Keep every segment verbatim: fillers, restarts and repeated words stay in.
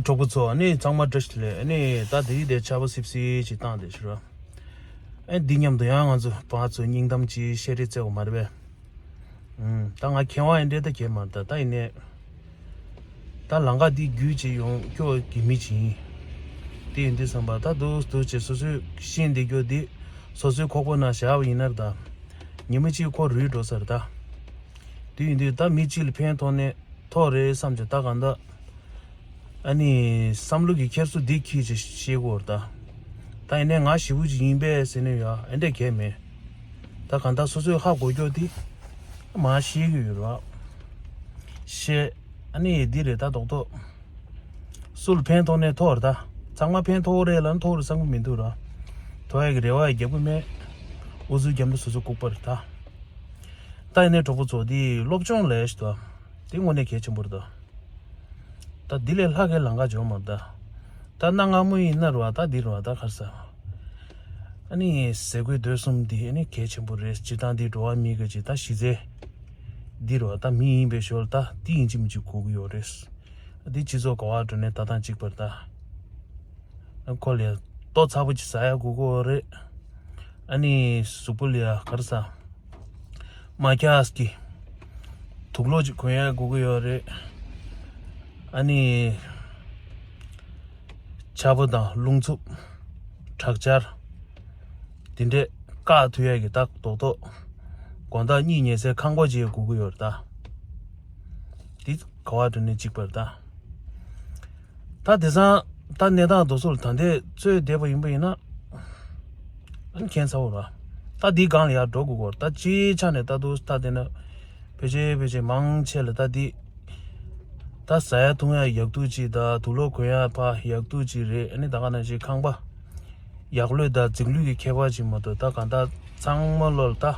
གྲོགས་པོ་ཚོ་ཨ་ནི་ཚང་མ་བཀྲ་ཤིས་བདེ་ལེགས། ཨ་ནི་ད་དེ་རིང་དེ་ཆར་པ་སིབ་སིབ་ཅིག་བཏང་བསྡད་ཤག་ར། ཨ་འདི་མཉམ་དུ་ཡང་ང་ཚོ་བ་ཚོ་སྙིང་གཏམ་ཅིག་བཤད་རེས་བཙལ་བ་མ་རེད་པས། ཨུམ། ད་ང་མཁས་དབང་ཡིན་འདྲ་ད་གས་མ་རེད། ད་ད་ཡིན་ནས་ད་ལམ་ཁ་འདི་བརྒྱུད་ཅིག་ཡོང་སྐྱོ་གི་མི་ཅིག་ཡིན། དེ་ཡིན་དུས་བསམ་པ་ད་འདུག་འདུག་ཅེས་སོ་སོས་ཤེས་བདེ་སྐྱོ་འདི་སོ་སོའི་ཁོག་པ་ན་བཞག་པ་ཡིན་ན་རེད། ད་ཉི་མ་གཅིག་ཁོ་རུལ་འགྲོ་ས་རེད། ད་དེ་ཡིན་དུས་ད་མི་གཅིག་ལ་ཕན་ཐོགས་ནས་ཐོགས་རེད་བསམ་བྱས་ད་གང་ལྟར། ཨ་ནི་བསམ་བློ་གི་འཁྱེར་སོ་འདི་ཁྱི་ཅིག་ཤེས་དགོས་རེད་ད། ད་ཡིན་ནའི་ང་ཞེ་པོ་ཅིག་ཡིན་པས་ཟེར་ནས་ཡ་ཨེ་འདྲས་གས་མེད། ད་གང་ལྟར་སོ་སོས་ཧ་གོ་རྒྱུ་དེ་མ་ཤེས་ཀྱི་ཡོད་རེད། ཤེས། ཨ་ནི་འདི་རེད་ད་རྡོག་རྡོག་སུ་ལ་ཕན་ཐོགས་ནས་ཐོགས་རེད་ད། ཚང་མ་ཕན་ཐོགས་རེད་ལབ་ན་ཐོགས་རེད་བསམ་གྱི་མི་འདུག་ར། ཐོགས་ཡ་གི་རེ་བ་ཡ་རྒྱབ་གི་མེད། འུ་ཚོའི་རྒྱབ་ལ་སོ་སོ་ལྐུགས་པ་རེད་ད། ད་ཡིན་ནའི་གྲོགས་པོ་ཚོ་འདི་སློབ་སྦྱོང་ལས་ཤིག་ད། དེ་དངོས་གནས་གལ་ཆེན་པོ་རེད་ད། ད་འདི་ལས་ལྷག་གི་ལམ་ཁ་འཇོག་མ་རེད་ད། ད་གནའ་སྔ་མོ་ཡིན་ན་རེད་བ་ད་འདི་རེད་བ་ད་ག་རེ་ཟེར། ཨ་ནི་ཟས་གོས་སྡོད་གསུམ་འདི་ཨ་ནི་གལ་ཆེན་པོ་རེད། སྤྱིར་བཏང་འདི་འགྲོ་བ་མིའི་གི་ཅིག་ད་གཞི་རྩའི་འདི་རེད་བ་ད་མི་ཡིན་པའི་ཞོར་ད་འདི་ཡིན་གཅིག་མིན་གཅིག་དགོས་ཀྱི་ཡོད་རེད། འདི་སྤྱི་ཚོགས་ག་བ་འགྲོ་ནས་ད་ཐང་གཅིག་པར་ད། ཁོ་ལས་ལྟོ་ཚ་པོ་ཅིག་ཟ་ཡ་དགོས་ཀྱི་ཡོད་རེད། ཨ་ནི་གཟུགས་པོ་ལ་ཡ་ག་རེ་ཟ། མ་ཁྱགས་ཀྱི་དུག་ལོག་ཅིག་གོན་ཡ་དགོས་ཀྱི་ཡོད་རེད། ཨ་ནི་ཆར་པ་དང་རླུང་འཚུབ། དྲག་ཆར། དེ་འདྲས་བཀག་ཐུབ་ཡ་གི་ད་རྡོག་རྡོག་དགོང་དག་གཉིད་ཉལ་སའི་ཁང་པ་ཅིག་ཡ་དགོས་ཀྱི་ཡོད་རེད་ད། འདི་ག་བ་འགྲོ་ནས་གཅིག་པར་ད། ད་དེང་སང་ད་གནས་སྟངས་དེ་ཚོ་ལ་ད་ལྟའི་རྩོད་བསྡད་པ་ཡིན་པ་ཡིན་ན། ཨ་ནི་ཁྱད་མཚར་པོ་ར། ད་འདིའི་སྒང་ལ་ཡར་འགྲོ་དགོས་སྐོར་ད་སྤྱིའི་ཆ་ནས་ད་དུང་ད་དེ་ན། ཕལ་ཆེར་ཕལ་ཆེར་མང་ཆེ་ལ་ད་འདི། ད་ཟ་ཡ་འཐུང་ཡ་ཡག་ཐུག་ཅིག་ད་དུག་ལོག་གོན་ཡ་ཕ་ཡག་ཐུག་ཅིག་རེད། ཨ་ནི་ད་ག་ནང་བཞིན་ཁང་པ། ཡག་ལོས་ད་འཛིང་ལུས་ཀྱི་ཁྱད་པར་ཅིག་མ་གཏོགས་ད་གང་ད་ཚང་མ་ལོར་ད།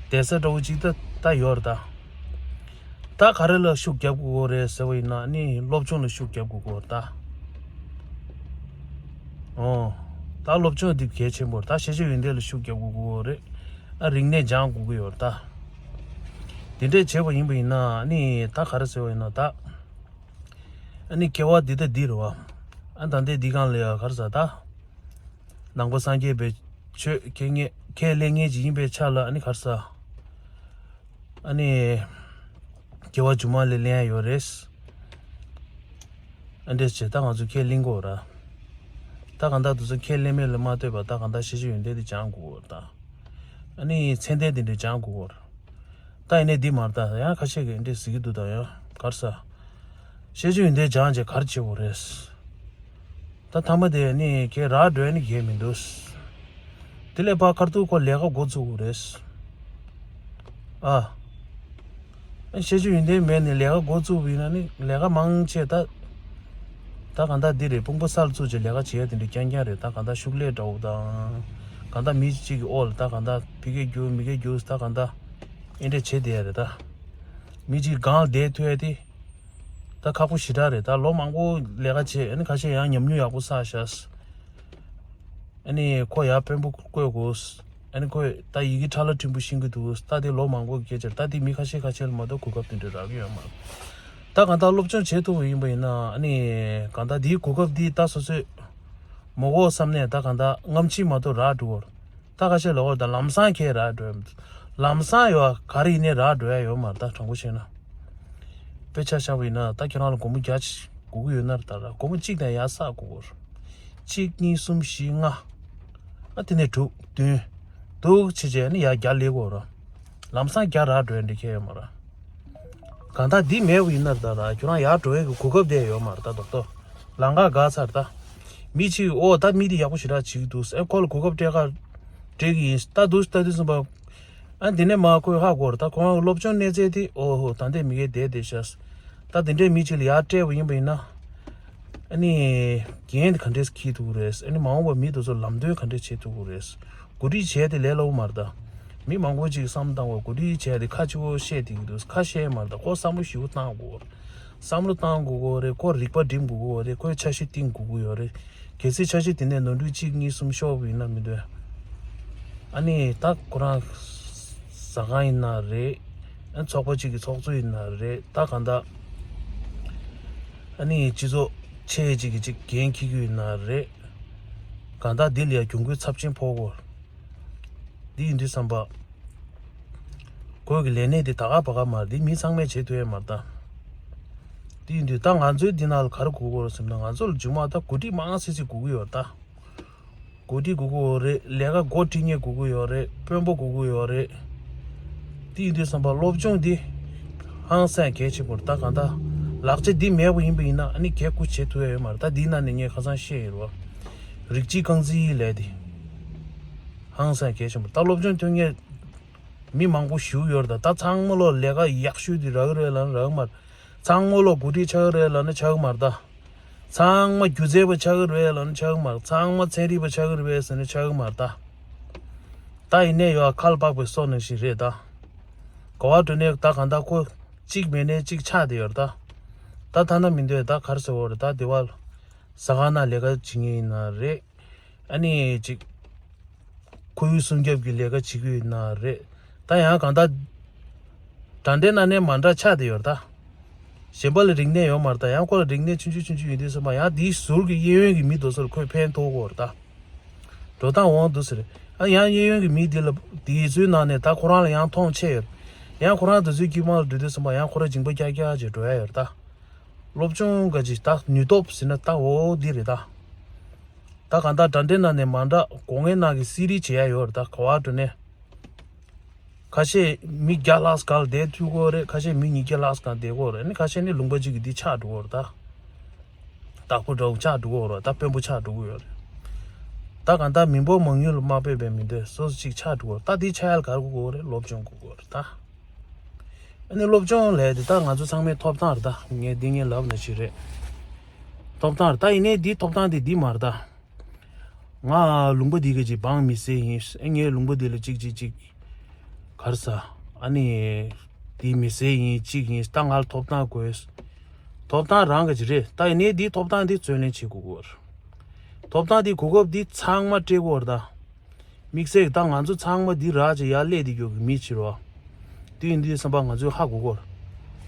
བསྡད་ས་འདྲ་བོ་ཅིག་ད་ད་ཡོད་རེད་ད། ད་ག་རེ་ལ་ཤུགས་རྒྱབ་དགོས་ཀྱི་རེད་ཟེར་བ་ཡིན་ན་ནི་སློབ་སྦྱོང་ལ་ཤུགས་རྒྱབ་དགོས་ཀྱི་རེད་ད། ཨོ། ད་སློབ་སྦྱོང་འདི་གལ་ཆེན་པོ་རེད་ད། ཤེས་བྱ་ཡོན་ཏན་ལ་ཤུགས་རྒྱབ་དགོས་ཀྱི་རེད། ཨ་རིག་གནས་སྦྱང་དགོས་ཀྱི་ཡོད་རེད་ད། དེ་འདྲས་བྱས་པ་ཡིན་པ་ཡིན་ན་ནི་ད་ག་རེ་ཟེར་བ་ཡིན་ན་ད། ཨ་ནི་སྐྱེ་བ་འདི་ད་འདི་རེད་བ། ཨ་ད་འདི་འདི་གང་ལ་ཡ་ག་རེ་ཟེར་ད། ནང་པ་སངས་རྒྱས་པའི་ཆོས་ཁས་ངེས་ཁས་ལེན་མཁན་ཅིག་ཡིན་པའི་ཆ་ལ་ཨ་ནི་ག་རེ་ཟེར། ཨ་ནི། སྐྱེ་བ་རྗེས་མ་ལ་ལེན་ཡ་ཡོད་རེད། ཨ་འདྲས་བྱས་ད་ང་ཚོ་ཁས་ལེན་དགོས་ར། ད་གང་ལྟར་དུ་ཚོ་ཁས་ལེན་མེད་ལ་མ་ལྟོས་པ་ད་གང་ལྟར་ཤེས་བྱ་ཡོན་ཏན་དེ་སྦྱང་དགོས་ར་ད། ཨ་ནི་ཚད་ལྡན་དེ་འདྲས་སྦྱང་དགོས་ར། ད་ཡིན་ནའི་འདི་མ་རེད་ད་ཡང་ཁ་ཤས་ཀྱིས་འདི་ཟེར་གྱི་འདུག་ད་ཡང་ག་རེ་ཟེར། ཤེས་བྱ་ཡོན་ཏན་སྦྱངས་བྱས་ག་རེ་བྱེད་དགོས་རེད། ད་ཐ་མ་དེ་ནི་ཁྱེད་རག་འགྲོ་ནི་གལ་མི་འདུག་དེ་ལས་ཕར་ཁར་ཐུག་ཁོ་ལས་ཀ་འགོ་ཚུགས་དགོས་རེད། ཨ། ཤེས་བྱ་ཡོན་ཏན་མེད་ནས་ལས་ཀ་འགོ་བཙུགས་པ་ཡིན་ན་ནི་ལས་ཀ་མང་ཆེ་ད། ད་གང་ལྟར་འདི་རེད། དཔུང་པ་སར་བཙུགས་བྱས་ལས་ཀ་བྱེད་ཡ་དེ་འདྲ་རྐྱང་རྐྱང་རེད། ད་གང་ལྟར་ཤུགས་ལས་འདྲ་བོ་དང་། གང་ལྟར་མི་གཅིག་གི་འོག་ལ་ད་གང་ལྟར་ཕ་གིར་རྒྱུགས་མི་གིར་རྒྱུགས་ད་གང་ལྟར་ཨེ་འདྲ་བྱེད་བསྡད་ཡ་རེད་ད། མི་གཅིག་སྒང་ལ་བསྡད་ཐུབ་ཡ་དེ་ད་ཁག་པོ་ཞེ་དྲག་རེད། ད་ལོ་མང་པོ་ལས་ཀ་བྱས་ཨ་ནི་ཁ་ཤས་ཡང་ཉམས་མྱོང་ཡག་པོ་བསགས་ཤག་ཨ་ནི་ཁོ་ཡར་དཔོན་པོ་བསྐོས་དགོས། ཨ་ནི་ཁོས་ད་ཡི་གེ་ཁྲ་ལ་ཕྲན་བུ་ཤེས་ཀྱི་འདུག་ད་དེ་ལོ་མང་པོ་གི་སྐད་ཆ་རེད། ད་དེ་མི་ཁ་ཤས་ཁ་ཤས་ལ་མ་གཏོགས་གོ་སྐབས་དེ་འདྲ་རག་གི་ཡོད་མ་རེད། ད་གང་ལྟར་སློབ་སྦྱོང་བྱེད་ཐུབ་པ་ཡིན་པ་ཡིན་ན་ཨ་ནི་གང་ལྟར་དེའི་གོ་སྐབས་འདི་ད་སོ་སོས་མ་དགོས་བསམ་ནས་ད་གང་ལྟར་སྔ་ཕྱི་མ་གཏོགས་རག་འགྲོ་གི་རེད། ད་ཁ་ཤས་ལ་འོ་ད་ལམ་སང་ཁྱེད་རག་འགྲོ་ཡ་མི་འདུག་ལམ་སང་ཡོད་ག་རེ་ཡིན་ནའི་རག་འགྲོ་ཡ་ཡོད་མ་རེད། ད་དྲང་པོ་བཤད་ན། དཔེ་ཆ་བཞག་པ་ཡིན་ན་ད་ཁྱེད་རང་ལ་སྒོར་མོ་བརྒྱ་ཅིག་དགོས་ཀྱི་ཡོད་ན་རེད། ད་ར་སྒོར་མོ་གཅིག་དང་ཡར་བསགས་དགོས་ཀྱི་རེད། གཅིག་གཉིས་གསུམ་བཞི་ལྔ། ཨ་དེ་ནས་དྲུག་བདུན། འདུག་བྱས་བྱས་ནི་ཡར་བརྒྱ་སླེབས་ཀྱི་ཡོད་རེད། ལམ་སང་བརྒྱ་རག་འགྲོ་ཡ་འདི་ཁྱད་ཡོད་མ་རེད། གང་ལྟར་འདི་མེད་པ་ཡིན་ན་རེད། ད་ར་ཁྱོད་རང་ཡར་འགྲོ་ཡ་གི་གོ་སྐབས་དེ་ཡོད་མ་རེད། ད་རྡོག་རྡོག་ལམ་ཁ་བཀག་ཚར་ད། མི་གཅིག་ཨོ་ད་མི་དེ་ཡག་པོ་ཞེ་དྲག་བྱེད་ཀྱི་འདུག་ཨེ་ཁོ་ལ་གོ་སྐབས་སྤྲད་ཁ་སྤྲད་ཀྱི་ཡིན། ད་འདུག་ལྟ་དུས་ཙམ་པ། ཨ་འདི་ནས་མ་ཁོས་ཧ་གོ་རེད། ད་ཁོ་རང་སློབ་སྦྱོང་གནས་ཚད་དེ་ཨོ་ཧོ་ད་ལྟའི་མི་གའི་བསྡད་བསྡད་ཤག་ད་དེ་འདྲའི་མི་གཅིག་ལ་ཡར་སྤྲད་པ་ཡིན་པ་ཡིན་ན། ཨ་ནི། འགན་དེ་ག་འདྲས་འཁྱེར་ཐུབ་ཀྱི་རེད། ཨ་ནི་མ་འོངས་པར་མི་དེ་ཚོ་ལམ་སྟོན་ག་འདྲས་བྱེད་ཐུབ་ཀྱི་རེད། གོ་སྒྲིག་བྱས་ཏེ་ལས་སླ་པོ་མ་རེད་ད། མི་མང་པོ་ཅིག་བསམ་བློ་བཏང་བ་གོ་སྒྲིག་བྱས་ཏེ་ཁ་ཆེ་བོ་བཤད་བསྡད་ཀྱི་འདུག་ཁ་བཤད་མ་རེད་ད། ཁོ་བསམ་བློ་ཞེ་པོ་བཏང་དགོས་རེད། བསམ་བློ་བཏང་དགོས་ཀྱི་རེད། ཁོ་རིག་པ་སྒྲིམ་དགོས་ཀྱི་རེད། ཁོས་འཆར་གཞི་བཏིང་དགོས་ཀྱི་ཡོད་རེད། གལ་སྲིད་འཆར་གཞི་དེ་ནས་ནོར་འཁྲུལ་གཅིག་གཉིས་གསུམ་ཤོར་བ་ཡིན་ན་མི་འདོད། ཨ་ནི་ད་ཁོ་རང་ཟ་ཁང་ཡིན་ན་རེད། ཨ་ཚོགས་པ་གཅིག་གི་ཚོགས་གཙོ་ཡིན་ན་རེད། ད་གང་ལྟར་ཨ་ནི་སྤྱི་ཚོགས་ ཆེ་ཅིག་གི་ཅིག་འགན་འཁྱེར་གྱི་ཡོད་ན་རེད། གང་ལྟར་འདི་ལ་ཡང་གྱོང་གུན་ཚབས་ཆེན་ཕོག་གོ། འདི་ཡིན་དུས་ཙམ་པ། ཁོའི་གི་ལས་གནས་དེ་ད་ག་བ་ག་མ་རེད། འདི་མི་ཚང་མས་བྱེད་ཐུབ་ཡ་མ་རེད་ད། འདི་ཡིན་དུས་ད་ང་ཚོའི་འདི་ནང་ལ་ག་རེ་དགོས་ཀྱི་ཡོད་རེད་ཟེར་ན། ང་ཚོ་ལ་རྗེས་མ་ད་འགོ་ཁྲིད་མང་སེ་སེ་དགོས་ཀྱི་ཡོད་རེད་ད། འགོ་ཁྲིད་དགོས་ཀྱི་ཡོད་རེད། ལས་ཀ་འགོ་ཁྲིད་མཁན་དགོས་ཀྱི་ཡོད་རེད། དཔོན་པོ་དགོས་ཀྱི་ཡོད་རེད། དེ་ཡིན་དུས་ཙམ་པ་སློབ་སྦྱོང་འདི་ཧང་སང་གལ་ཆེན་པོ་རེད་ད། གང་ལྟར་ལག་ཆ་འདི་མེད་པ་ཡིན་པ་ཡིན་ན་ཨ་ནི་གལ་ཁུ་བྱེད་ཐུབ་ཡ་ཡོད་མ་རེད་ད། འདིའི་ནང་ནས་ངས་ཁ་སང་བཤད་ཡོད་རེད་བ། རིགས་གཅིག་རྐང་འཛིན་ལས་དེ་ཧང་སང་གལ་ཆེན་པོ་རེད་ད། སློབ་སྦྱོང་ཐོན་མཁན་མི་མང་པོ་ཞིག་ཡོད་རེད་ད། ད་ཚང་མ་ལོ་ལས་ཀ་ཡག་ཤོས་དེ་རག་གི་རེད་ལབ་ན་རག་གི་མ་རེད། ཚང་མ་ལོ་འགོ་ཁྲིད་ཆགས་ཀྱི་རེད་ལབ་ན་ཆགས་ཀྱི་མ་རེད་ད། ཚང་མ་སྒྱུ་རྩལ་པ་ཆགས་ཀྱི་རེད་ལབ་ན་ཆགས་ཀྱི་མ་རེད། ཚང་མ་ཚན་རིག་པ་ཆགས་ཀྱི་རེད་ཟེར་ན་ཆགས་ཀྱི་མ་རེད་ད། ད་ཡིན་ནའི་ཡོད་ཁ་ལ་པགས་པའི་སོ་ནང་བཞིན་རེད་ད། ག་བ་འགྲོ་ནའི་ད་གང་ལྟར་ཁོ་གཅིག་མེད་ནའི་གཅིག་ཆགས་བསྡད་ཡོད་རེད་ད། ད་ཐ་ན་མི་འདོད་ད་ག་རེ་ཟེར་བ་རེད་ད། དེ་བ་ཟ་ཁང་ནང་ལས་ཀ་བྱེད་མཁན་ཡིན་ན་རེད། ཨ་ནི་ཅིག་ཁོར་ཡུག་སྲུང་སྐྱོབ་ཀྱི་ལས་ཀ་བྱེད་ཀྱི་ཡོད་ན་རེད། ད་ཡང་གང་ལྟར་འདྲ་འདྲའི་ནང་ནས་མ་འདྲ་ཆགས་བསྡད་ཡོད་རེད་ད། གཞན་པ་ལ་རིག་གནས་ཡོད་མ་རེད་ད། ཡང་ཁོ་ལ་རིག་གནས་ཆུང་ཆུང་ཆུང་ཆུང་ཡོད་དུས་ཙམ་པ་ཡང་དེའི་ཟུར་གྱི་གཡས་གཡོན་གྱི་མི་དེ་ཚོར་ཁོས་ཕན་ཐོགས་ཀྱི་ཡོད་རེད་ད། འགྲོ་སྟངས་འོང་འདུག་ཟེར། ཨ་ཡང་གཡས་གཡོན་གྱི་མི་དེ་ལ་དེ་ཚོའི་ནང་ནས་ད་ཁོ་རང་ལ་ཡང་མཐོང་ཆེ་ཡོད། ཡང་ཁོ་རང་དེ་ཚོའི་དཀྱིལ་མ་ལ་འགྲོ་དུས་ཙམ་པ་ཡང་ཁོ་རང་སྦྱིན་པ་རྒྱག་རྒྱག་ཅིག་འགྲོ་ཡ་ཡོད་རེད་ད། སློབ་སྦྱོང་ག་ཅིག་ད་ནུས་སྟོབས་ཟེར་ན་ད་འོ་འདི་རེད་ད། ད་གང་ལྟར་འདྲ་འདྲའི་ནང་ནས་མ་འདྲ་སྒོ་ངའི་ནང་གི་སི་རི་བྱེད་ཡ་ཡོད་རེད་ད། ག་བ་འགྲོ་ནས། ཁ་ཤས་མི་བརྒྱ་ལྷག་ག་ལ་བསྡད་ཐུབ་ཀྱི་ཡོད་རེད། ཁ་ཤས་མི་ཉིས་བརྒྱ་ལྷག་ག་ལ་བསྡད་ཀྱི་ཡོད་རེད། ཨ་ནི་ཁ་ཤས་ནི་ལུང་པ་གཅིག་གི་འདི་ཆགས་འགྲོ་གི་ཡོད་རེད་ད། བདག་པོ་འདྲ་བོ་ཆགས་འགྲོ་གི་ཡོད་རེད་ད། དཔོན་པོ་ཆགས་འགྲོ་གི་ཡོད་རེད། ད་གང་ལྟར་མི་འབོར་མང་ཉུང་ལ་དམའ་ཕབ་པའི་མི་འདོད་སོ་སོ་གཅིག་ཆགས་འགྲོ་གི་ཡོད་རེད་ད། འདི་ཆགས་ཡ་ལ་ག་རེ་དགོས་ཀྱི་ཡོད་རེད། སློབ་སྦྱོང་དགོས་ཀྱི་ཡོད་རེད་ད། ཨ་ནི་སློབ་སྦྱོང་ལས་དེ་ད་ང་ཚོ་ཚང་མའི་ཐོབ་ཐང་རེད་ད། ངས་འདི་ངས་ལབ་ན་ཞིག་རེད། ཐོབ་ཐང་རེད་ད། ཡིན་ནའི་འདི་ཐོབ་ཐང་དེ་འདི་མ་རེད་ད། ང་ལུང་པ་འདི་ག་ཅིག་འབངས་མི་སེར་ཡིན། ཨེ་ངའི་ལུང་པ་འདི་ལ་ཅིག་ཅིག་ཅིག་ག་རེ་ཟ། ཨ་ནི་འདི་མི་སེར་ཡིན་ཅིག་ཡིན། ད་ང་ལ་ཐོབ་ཐང་དགོས། ཐོབ་ཐང་རང་ག་ཅིག་རེད་ད། ཡིན་ནའི་འདི་ཐོབ་ཐང་འདི་རྩོད་ལེན་བྱེད་དགོས་ཀྱི་ཡོད་རེད། ཐོབ་ཐང་འདི་གོ་སྐབས་འདི་ཚང་མ་སྤྲད་དགོས་རེད་ད། དམིགས་བསལ་གྱི་ད་ང་ཚོ་ཚང་མ་འདི་རག་ཅིག་ཡར་སླེབས་བསྡད་རྒྱུ་གི་མི་ཕྱིར་རོ། དེ་ཡིན་དུས་བསམ་པ་ང་ཚོས་ཧ་གོ་གོ།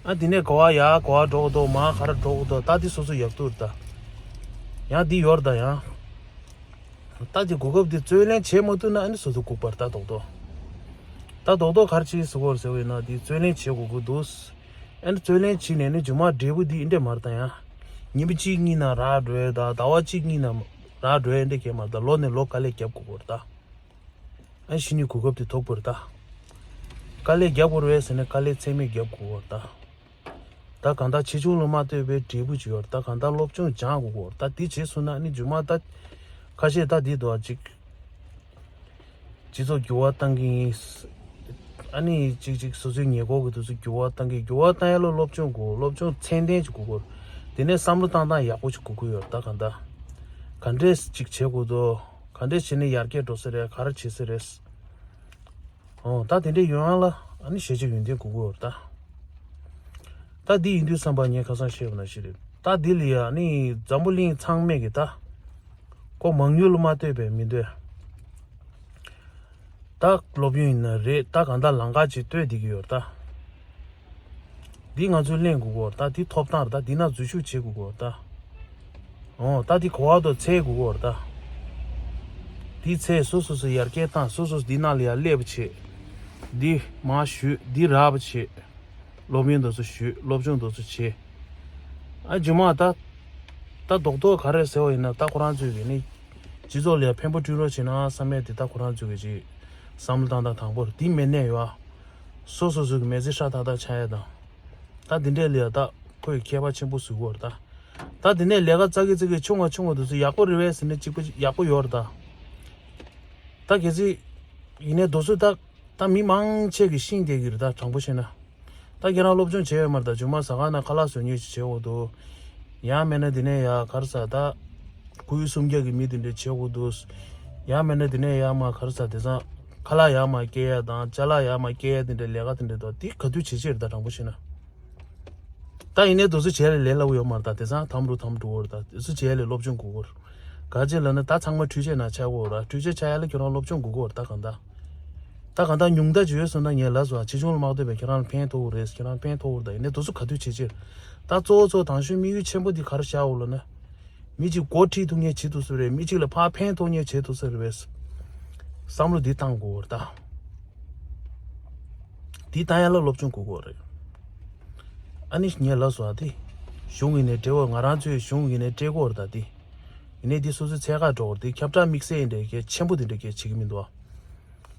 ཨ་དེ་ནས་ག་བ་ཡར་ག་བ་འགྲོ་གི་འདུག་མར་ག་རེ་འགྲོ་གི་འདུག་ད་དེ་སོ་སོ་ཡག་ཐུག་རེད་ད། ཡང་འདི་ཡོད་རེད་ད་ཡང་། ད་དེ་གོ་སྐབས་དེ་རྩོད་ལེན་བྱེད་མ་ཐུབ་ན་ཨ་ནི་སོ་སོ་ལྐུགས་པ་རེད་ད་རྡོག་རྡོག་ད་རྡོག་རྡོག་ག་རེ་བྱེད་ཟེར་གོ་རེད་ཟེར་བ་ཡིན་ན་དེ་རྩོད་ལེན་བྱེད་དགོས་ཀྱི་འདུག་ཨ་ནི་རྩོད་ལེན་བྱེད་ནས་ནི་རྗེས་མ་འབྲས་བུ་འདི་འདྲ་མ་རེད་ད་ཡང་། ཉིན་པ་གཅིག་གཉིས་ནང་རག་འགྲོ་ཡ་ད་ཟླ་བ་གཅིག་གཉིས་ནང་རག་འགྲོ་ཡ་འདྲ་གས་མ་རེད་ད། ལོ་ནས་ལོ་དཀའ་ལས་རྒྱབ་དགོས་ཀྱི་རེད་ད། ཨ་ཕྱི་ནས་གོ་སྐབས་དེ་ཐོབ་དགོས་རེད་ད། དཀའ་ལས་རྒྱབ་དགོས་རེད་ཟེར་ནས་དཀའ་ལས་ཚད་མེད་རྒྱབ་དགོས་ཀྱི་རེད་ད། ད་གང་ལྟར་ཆེ་ཆུང་ལ་མ་ལྟོས་པའི་འབྲས་བུ་ཅིག་ཡོད་རེད་ད། གང་ལྟར་སློབ་སྦྱོང་སྦྱང་དགོས་ཀྱི་རེད་ད། དེ་བྱས་སོང་ན་ཨ་ནི་རྗེས་མ་ད་ཁ་ཤས་ད་འདི་འདུག་ཨ་ཅིག་སྤྱི་ཚོགས་འགྱུར་བ་གཏང་གི་ཡིན། ཨ་ནི་ཅིག་ཅིག་སོ་སོའི་ཉེ་འཁོར་གྱི་དུས་སུ་འགྱུར་བ་གཏང་གི་འགྱུར་བ་གཏང་ཡ་ལ་སློབ་སྦྱོང་དགོས། སློབ་སྦྱོང་ཚད་ལྡན་ཅིག་དགོས་དགོས། དེ་ནས་བསམ་བློ་བཏང་སྟངས་ཡག་པོ་ཅིག་དགོས་ཀྱི་ཡོད་རེད་ད། གང་ལྟར་ག་འདྲས་ཅིག་བྱེད་དགོས་འདུག་ག་འདྲས་བྱས་ནས་ཡར་རྒྱས་འགྲོ་ས་རེད། ག་རེ་བྱེད་ས་རེད། ཨོ་ད་དེ་འདྲས་ཡོང་ཡ་ལ་ཨ་ནི་ཞེ་ཆེ་ཡོན་ཏན་དགོས་ཀྱི་ཡོད་རེད་ད། ད་འདི་ཡིན་དུས་བསམ་པ་ངས་ཁ་སང་བཤད་པ་ནང་བཞིན་རེད། ད་འདི་ལ་ཡ་ཨ་ནི་འཛམ་བུ་གླིང་ཚང་མས་ཀྱི་ད། ཁོ་མང་ཉུང་ལ་མ་ལྟོས་པའི་མི་འདོད། ད་སློབ་ཡོན་ཡིན་ན་རེད། ད་གང་ལྟར་ལམ་ཁ་ཅིག་བཏོད་བསྡད་ཀྱི་ཡོད་རེད་ད། འདི་ང་ཚོས་ལེན་དགོས་ཀྱི་ཡོད་རེད་ད། འདི་ཐོབ་ཐང་རེད་ད། འདི་ནང་འཛུལ་ཞུགས་བྱེད་དགོས་ཀྱི་ཡོད་རེད་ད། འོ་ད་འདི་གོ་བ་དང་འཚོལ་དགོས་ཀྱི་ཡོད་རེད་ད། འདི་འཚོལ་སོ་སོ་སོ་ཡར་རྒྱས་བཏང་། སོ་སོ་སོ་འདི་ནང་ལ་ཡར་སླེབས་པ་བྱེད། འདི་མར་ཞུས། འདི་རག་པ་བྱེད། སློབ་ཡོན་དེ་ཚོ་ཞུས། སློབ་སྦྱོང་དེ་ཚོ་བྱེད། ཨ་རྗེས་མ་ད། ད་རྡོག་རྡོག་ག་རེ་ཟེར་བ་ཡིན་ན་ད་ཁོ་རང་ཚོས་ཀྱི་ནི། སྤྱི་ཚོགས་ལ་ཕན་པ་བསྐྲུན་རོགས་བྱེད་ན་བསམ་ཡས་དེ་ད་ཁོ་རང་ཚོས་ཀྱི་ཅིག་བསམ་བློ་བཏང་སྟངས་དང་པོར་དེ་མེད་ནས་ཡོད། སོ་སོ་སོ་གི་མི་ཚེ་ཧྲ་ཐག་ཐག་ཆགས་ཡས་དང་། ད་དེ་འདྲས་ལ་ཡ་ད་ཁོས་ཁྱད་པར་ཆེན་པོ་བཟོ་གི་ཡོད་རེད་ད། ད་དེ་ནས་ལས་ཀ་ཙག་གི་ཙིག་གི་ཆུང་བ་ཆུང་བ་དེ་ཚོ་ཡག་པོ་རེད་པས་ཟེར་ནས་གཅིག་པ་ཡག་པོ་ཡོད་རེད་ད། ད་གལ་སྲིད་ཡིན་ནའི་དེ་ཚོ་ད་ད་མི་མང་ཆེ་གི་ཤེས་བསྡད་ཀྱི་རེད་ད། དྲང་པོ་བཤད་ན། ད་ཁྱེད་རང་སློབ་སྦྱོང་བྱས་ཡོད་མ་རེད་ད། རྗེས་མ་ཟ་ཁང་ནང་ཁ་ལག་བཟོ་མཁན་ཞིག་བྱེད་དགོས་འདུག་ཡང་མིན་ན་དེ་ནས་ཡ་ག་རེ་ཟ་ད། ཁོར་ཡུག་སྲུང་སྐྱོབ་ཀྱི་མི་དེ་འདྲ་བྱེད་དགོས་འདུག་ཡང་མིན་ན་དེ་ནས་ཡ་མ་ག་རེ་ཟ་དེང་སང་ཁ་ལག་ཡར་མར་སྐྱེལ་ཡ་དང་ཅ་ལག་ཡར་མར་སྐྱེལ་ཡ་དེ་འདྲ་ལས་ཀ་དེ་འདྲ་འདུག་དེ་ག་དུས་བྱེད་ཀྱི་རེད་ད། དྲང་པོ་བཤད་ན། ད་ཡིན་ནའི་དེ་ཚོ་བྱས་ལས་ལས་སླ་པོ་ཡོད་མ་རེད་ད། དེང་སང་དམ་རུ་དམ་འགྲོ་གི་རེད་ད། དེ་ཚོ་བྱས་ལས་སློབ་སྦྱོང་དགོས་ཀྱི་རེད། ག་ཅི་ལབ་ན་ད་ཚང་མ་འཕྲུལ་ཆས་ནང་ཆགས་ཀྱི་ཡོད་རེད། འཕྲུལ་ཆས་ཆགས་ཡ་ལ་ཁྱོད་རང་སློབ་སྦྱོང་དགོས་ཀྱི་ཡོད་རེད་ད། གང་ལྟར། ད་གང་ལྟར་ཉུང་མཐའ་ཅིག་ཡོད་སོང་ན་ངས་ལབ་སོང་། ཆེ་ཆུང་ལ་མ་ལྟོས་པའི་ཁྱེད་རང་ལ་ཕན་ཐོགས་ཀྱི་རེད། ཁྱེད་རང་ཕན་ཐོགས་ཀྱི་རེད་ད། ཡིན་ནའི་དེ་ཚོ་ག་དུས་བྱེད་ཀྱི་རེད། ད་གཙོ་བོ་གཙོ་བོ་དང་ཤོས་དམིགས་ཡུལ་ཆེན་པོ་འདི་ག་རེ་བཞག་ཡོད་ལབ་ན། མི་གཅིག་མགོ་ཁྲིད་ཐུབ་མཁན་བྱེད་ཐུབ་ས་རེད། མི་གཅིག་ལ་ཕར་ཕན་ཐོགས་མཁན་བྱེད་ཐུབ་ས་རེད་པས། བསམ་བློ་འདི་བཏང་དགོས་རེད་ད། འདི་བཏང་ཡ་ལ་སློབ་སྦྱོང་དགོས་དགོས་རེད། ཨ་ནི་ངས་ལབ་སོང་ཨ་དེ། གཞུང་ཡིན་ནའི་འབྲེལ་བ་ང་རང་ཚོའི་གཞུང་ཡིན་ནའི་སྤྲད་དགོས་རེད་ད་དེ། ཡིན་ནའི་འདི་སོ་སོའི་འཚོལ་ག་འགྲོ་དགོས་རེད་དེ། ཁྱབ་བསྒྲགས་དམིགས་བསལ་འདྲ་གལ་ཆེན་པོ་དེ་འདྲ་གལ་བྱེད་ཀྱི་མི་འདུག་ཨ།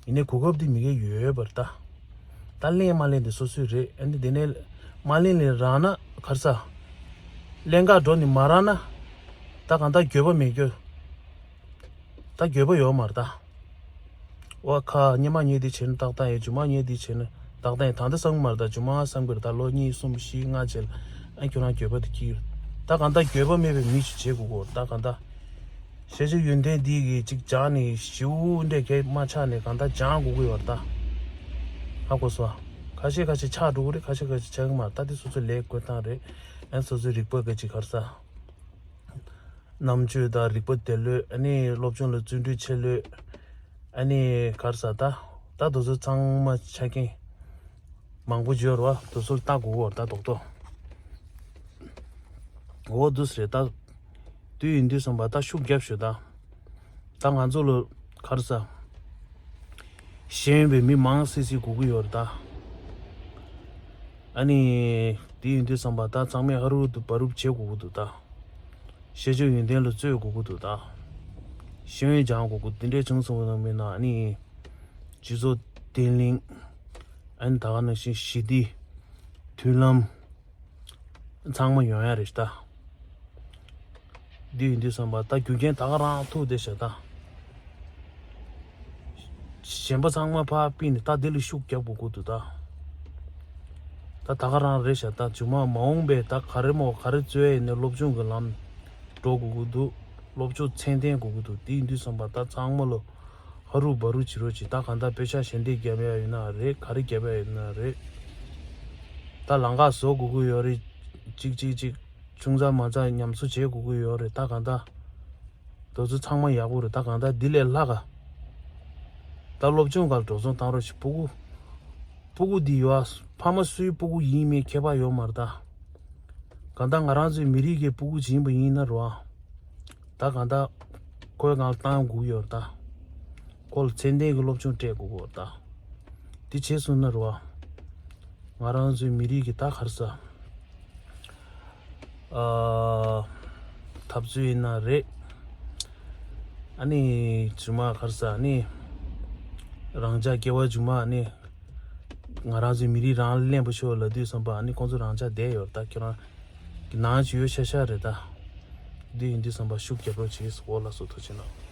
ཡིན་ནའི་གོ་སྐབས་འདི་མི་སྒེར་ཡོད་པར་ལྟ། ད་ལེན་མ་ལེན་དེ་སོ་སོའི་རེད། ཨ་ནི་དེ་ནས་མ་ལེན་ལེན་རག་ན་ག་རེ་ཟ། ལེན་ག་འགྲོ་ནི་མ་རག་ན། ད་གང་ལྟར་འགྱོད་པ་མེད་འགྱོད། ད་འགྱོད་པ་ཡོད་མ་རེད་ད། ཨོ་ཁ་སྙེ་མ་ཉེ་དེ་བྱས་ན་ཏག་ཏག་ཡིན། རྒྱུ་མ་ཉེ་དེ་བྱས་ན་ཏག་ཏག་ཡིན། ད་ལྟ་བསམ་གི་མ་རེད་ད། རྒྱུ་མ་བསམ་གི་རེད་ད། ལོ་གཉིས་གསུམ་བཞི་ལྔ་རྗེས་ལ་ཨ་ཁྱོད་རང་འགྱོད་པ་དེ་སྐྱེ་གི་རེད། ད་གང་ལྟར་འགྱོད་པ་མེད་པའི་མི་ཞིག་བྱེད་དགོས་གོ། ད་གང་ལྟར། ཤེས་བྱའི་ཡོན་ཏན་འདི་གིས་ཅིག་སྦྱངས་ནས་ཞེ་པོ་འདྲ་གས་མ་ཆགས་ནས་གང་ལྟར་སྦྱང་དགོས་ཀྱི་ཡོད་རེད་ད། ཧ་གོ་སོང་། ཁ་ཤས་ཁ་ཤས་ཆགས་འགྲོ་གི་རེད། ཁ་ཤས་ཁ་ཤས་ཆགས་ཀྱི་མ་རེད་ད། དེ་སོ་སོའི་ལས་བཀོད་སྟངས་རེད། ཨ་ནི་སོ་སོའི་རིག་པ་ག་ཅིག་ག་རེ་ཟ། རྣམ་དཔྱོད་དང་རིག་པ་དེ་ལོས། ཨ་ནི་སློབ་སྦྱོང་ལ་བརྩོན་འགྲུས་ཆེ་ལོས། ཨ་ནི་ག་རེ་ཟ་ད། ད་དེ་ཚོ་ཚང་མ་ཆ་རྐྱེན་མང་པོ་ཡོད་རེད་པ། དེ་ཚོ་ལ་ལྟ་དགོས་གོ་ད་རྡོག་རྡོག་འོ་འདུག་སེ་རེད་ད། དུས་ཡིན་དུས་ཙམ་པ་ད་ཤུགས་རྒྱབ་ཤོག་ད། ད་ང་ཚོ་ལ་ག་རེ་ཟ། ཤེས་ཡོན་པའི་མི་མང་སེ་སེ་དགོས་ཀྱི་ཡོད་རེད་ད། ཨ་ནི། དུས་ཡིན་དུས་ཙམ་པ་ད་ཚང་མས་ཧ་རུབ་ཏུ་བ་རུབ་བྱེད་དགོས་ཀྱི་འདུག་ད། ཤེས་བྱའི་ཡོན་ཏན་ལ་བརྩོན་དགོས་ཀྱི་འདུག་ད། ཤེས་ཡོན་སྦྱང་དགོས་ཀྱི་འདི་འདྲའི་བྱུང་སོང་བ་ན་མིན་ན། ཨ་ནི། སྤྱི་ཚོགས་བརྟན་ལྷིང་། ཨ་ནི་ད་ག་ནང་བཞིན་ཞི་བདེ། མཐུན་ལམ། ཚང་མ་ཡོང་ཡ་རེད་ཤག་ད། འདི་ཡིན་དུས་ཙམ་པ་ད་རྒྱུ་རྐྱེན་ད་ག་རང་ཐུག་བསྡད་ཤག་ད། གཞན་པ་ཚང་མ་ཕར་ཕུད་ནས་ད་འདི་ལ་ཤུགས་རྒྱབ་དགོས་ཀྱི་འདུག་ད། ད་ད་ག་རང་རེད་ཤག་ད། རྗེས་མ་མ་འོངས་པའི་ད་ག་རེ་མོ་ག་རེ་འཚོལ་ཡ་ཡིན་ནའི་སློབ་སྦྱོང་གི་ལམ་འགྲོ་དགོས་ཀྱི་འདུག་སློབ་སྦྱོང་ཚད་ལྡན་དགོས་ཀྱི་འདུག་འདི་ཡིན་དུས་ཙམ་པ་ད་ཚང་མ་ལོ། ཧ་རུ་བ་རུ་བྱེད་རོགས་གྱིས། ད་གང་ལྟར་དཔེ་ཆ་ཞལ་འདེབས་རྒྱབ་ཡ་ཡོད་ན་རེད། ག་རེ་རྒྱབ་ཡ་ཡོད་ན་རེད། ད་ལམ་ཁ་བཟོ་དགོས་ཀྱི་ཡོད་རེད། ཅིག་ཅིག་ཅིག་ཆུང་ཙག་མ་ཙག་ཉམས་གསོ་བྱེད་དགོས་ཀྱི་ཡོད་རེད། ད་གང་ལྟར་དེ་ཚོ་ཚང་མ་ཡག་པོ་རེད། ད་གང་ལྟར་འདི་ལས་ལྷག་ག་ད་སློབ་སྦྱོང་སྒང་ལ་འགྲོ་སོང་བཏང་རོགས་གྱིས། སྤུ་གུ། སྤུ་གུ་འདི་ཡོད་ཨ། ཕ་མ་སུའི་སྤུ་གུ་ཡིན་མིན་ཁྱད་པར་ཡོད་མ་རེད་ད། གང་ལྟར་ང་རང་ཚོའི་མི་རིགས་ཀྱི་སྤུ་གུ་ཅིག་ཡིན་པ་ཡིན་ན་རོ། ད་གང་ལྟར་ཁོའི་སྒང་ལ་བཏང་དགོས་ཡོད་རེད་ད། ཁོ་ལ་ཚད་ལྡན་གྱི་སློབ་སྦྱོང་སྤྲད་དགོས་ཀྱི་ཡོད་རེད་ད། དེ་བྱས་སོང་ན་རོ། ང་རང་ཚོའི་མི་རིགས་ཀྱི་ད་ག་རེ་ཟ། ཨ། འཐབ་རྩོད་ཡིན་ན་རེད། ཨ་ནི་རྗེས་མ་ག་རེ་ཟ། ཨ་ནི་རང་ཅག་སྐྱེ་བ་མཇུག་མ། ཨ་ནི་ང་རང་ཚོའི་མི་རིགས་རང་ལ་ལེན་པ་ཤོག་ལབ་དུས་ཙམ་པ། ཨ་ནི་ཁོང་ཚོ་རང་ཅག་བསྡད་ཡོད་རེད་ད། ཁྱེད་རང་གི་ནང་ཅིག་ཡོད་ཤག་ཤག་རེད་ད། འདི་ཡིན་དུས་ཙམ་པ་ཤུགས་རྒྱབ་རོགས་གྱིས། འོ་ལགས་སོ། ཐུགས་རྗེ་གནང་།